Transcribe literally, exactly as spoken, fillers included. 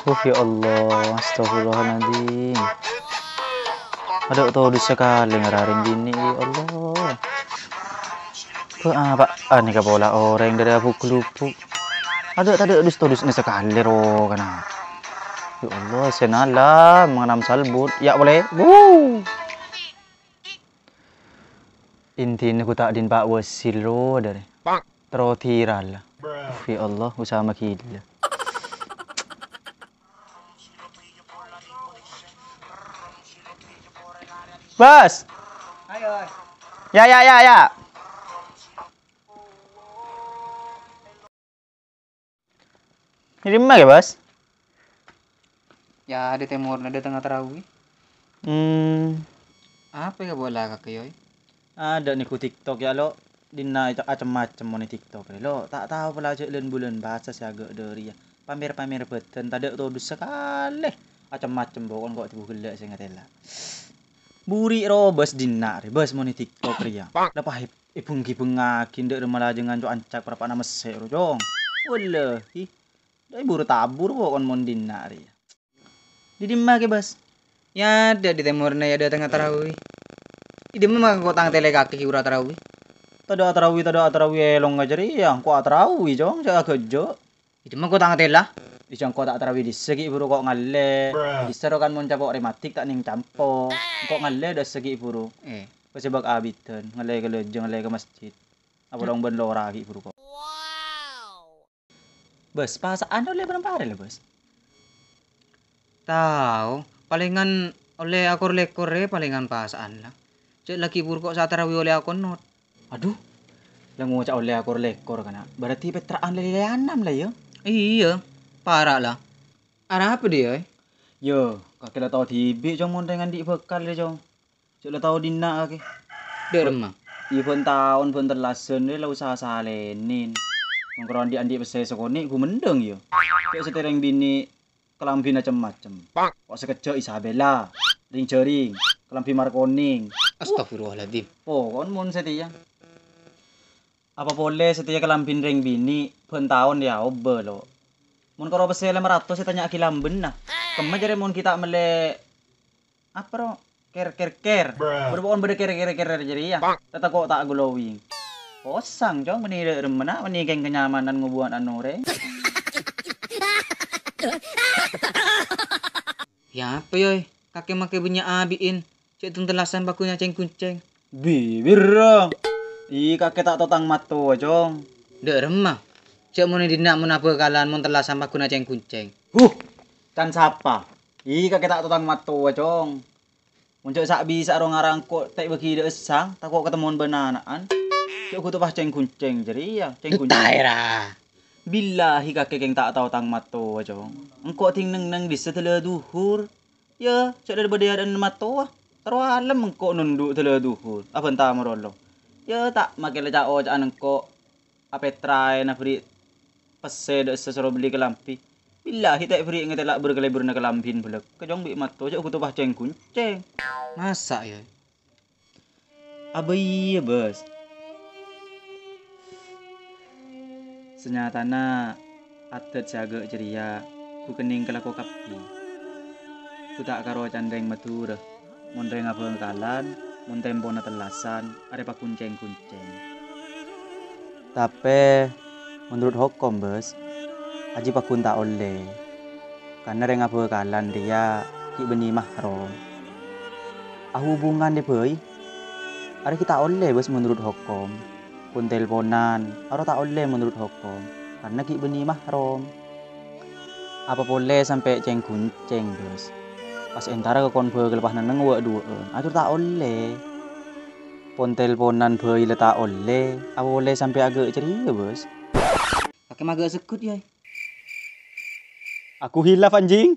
Uh, ya Allah, astagfirullahaladzim. Adhu, todus sakalè ngara rèng binè', ya Allah. Kok apa anèka pola orèng dâri abu' ka lubuk. Adhu, tadâ' dus-todusna sakalè ro kana. Ya Allah, sènala manganam salbut. Ya boleh. Wuh. Intina ku ta' din pa' wasil ro dâri. Terro viral. Uh, ya Allah, Usama gila. Bos. Ayo. Ya, ya, ya, ya. Ini dimma kè, Bos? Ya, di tèmorna, di tengnga tarawi. Hmm. Apa ya bola kakè, Yoy? Adâ' nèko TikTok ya, lo. Dinna' acem-macem mon è TikTok rè, lo. Ta' tao pola jhâ' lân-bulân bâsa sè aghâ' dâri ya. Pamer-pamer bhâdhân, tadâ' todus sakalè. Acem-macem pokok kok dhibu ghellâ' sè ngatèla. Buri' ro bâs dinna' rè, bâs mon è TikTok rè ya. Lepas è-, èbhung-ghibhungngaghi, ndâ' rè mala jhângan co-anca' parappa'na messè' ro, Cong. Wallahi. Dâi buru tabur pokok mon dinna' rè ya. Di dimma kè, Bos? Ya, adâ' di tèmorna, ya, adâ' tengnga tarawi. Di dimma mangkèn kok tang tèlè kakè ghi' buru atarawi? Tadâ' atarawi, tadâ' atarawi, èlongnga jârèya, engko' atarawi, Cong, jhâ' aghâjâ'. Di dimma kok tang tèla? Ijâ engko' ta' atarawi dissa ghi' buru kok ngallè. Dissa ro kan mon capo' rematik ta' nèng campo. Engko' ngallè dissa ghi' buru. Eh. Pas è bâk abidhân, ngallè ka lajâng, ngallè ka masjid. Apa dong bân lora ghi' buru kok. Bos, pasa'an ollè bârâmpa arè la, Bos? Tao, palèngan ollè akor lèkor rè palèngan pasa'an la. Cè' la ghi' buru kok satarawè ollè akonnot. Adhu, la ngoca' ollè akor lèkor kana. Berarti pètra'an lè-lèyanan la, ya? Iyâ, para' la. Arapa dhiyâ, eh? Yo, kakè la tao dhibi', Cong, mon rèng andi' bhâkal rè, Cong. Cè' la tao dinna' kakè. Dâ' remma? Iyâ, bân taon, bân tellasan rè la usaha salènèn. Mon karo andi'-andi' pèssè sakonè', ghu mendhâng, ya. Cè' satèya rèng binè' kalambhina cem-macem. Kok sakejjhâ' Isabella, ring-jhâring, kalambhi markonèng. Astagfirullahaladzim. Pokon mon satèya. Apa polè satèya kalambhin rèng binè', bân taon ya obâ, lo. Mon karo pèssè lèma ratos sè tanya'aghi lambâna. Kemma jârèya mon ghi' ta' mellè Apa, ro? Ker, ker, ker. Bâdâ pokon bâdâ ker, ker, ker jârèya. Tata kok ta' glowing. Posang, Cong, mènè dâ' remmana, mènè kèng kenyamanan ngobuwân anorè. Ya apa, Yoy? Kakè makè bânnya' abi'in. Cè' tellasan paghuna cèng-kuncèng. Bibir, ro. Ih, kakè ta' tao tang mattowa, Cong. Dâ' remma. Cè' mon è dinna' mon abhâkalan mon tellasan paghuna cèng-kuncèng. Huh! Can sapa? Ih, kakè ta' tao tang mattowa, Cong. Mon cè' sa'-bisa' ro ngara engko' ta' èbâghi dâ' essang, tako' katemmowan bân ana'an. Cè' ghuto pas cèng-kuncèng jârèya, cèng-kuncèng. Entaè, ra. Billahi kakè kèng ta' tao tang mattowa, Cong. Engko' dhing neng-neng dissa dâlâ dhuhur. Ya, cè' dâri bâdâ è adâ'na mattowa. Terro alem engko' nondhu' dâlâ dhuhur. Abânta marolo. Ya, ta' makè la ca'-oca'an engko'. Apètraèna bâri' pèssè dâ' essa soro bellî kalambhi. Billahi ta' èbâri' ngatèla' bâr-kalèbârna kalambhin bâlâk. Kajong bi' matto jâ' ghuto pas cèng-kuncèng. Masa', ya? Abâ iyâ, Bos. Sanyatana, adât sè aghâ' jârèya ghu kennèng kalako kabbhi. Ghu ta' karo can rèng Madhurâ. Mon rèng abhâkalan, mon tempona tellasan, arè paghun cèng-kuncèng. Tapè, menurut hokom, Bos, aji paghun ta' ollè. Karna rèng abhâkalan rèya ghi' bânnè mahram. Ahubungan rè bhâi, arè ghi' ta' ollè, Bos, menurut hokom. Pon telponan, aro ta' ollè menurut hokom, karna ghi' bânnè mahram. Apa polè sampè' cèng-kuncèng, Bos. Pas entara ka kon bhâkal pas neng-neng wâ'-duwâ'ân, ajur ta' ollè. Pon telponan bhâi la ta' ollè, apa polè sampè' aghâ' jârèya, Bos. Kakè maghâ' segghut, ya? Aku hilaf, anjing.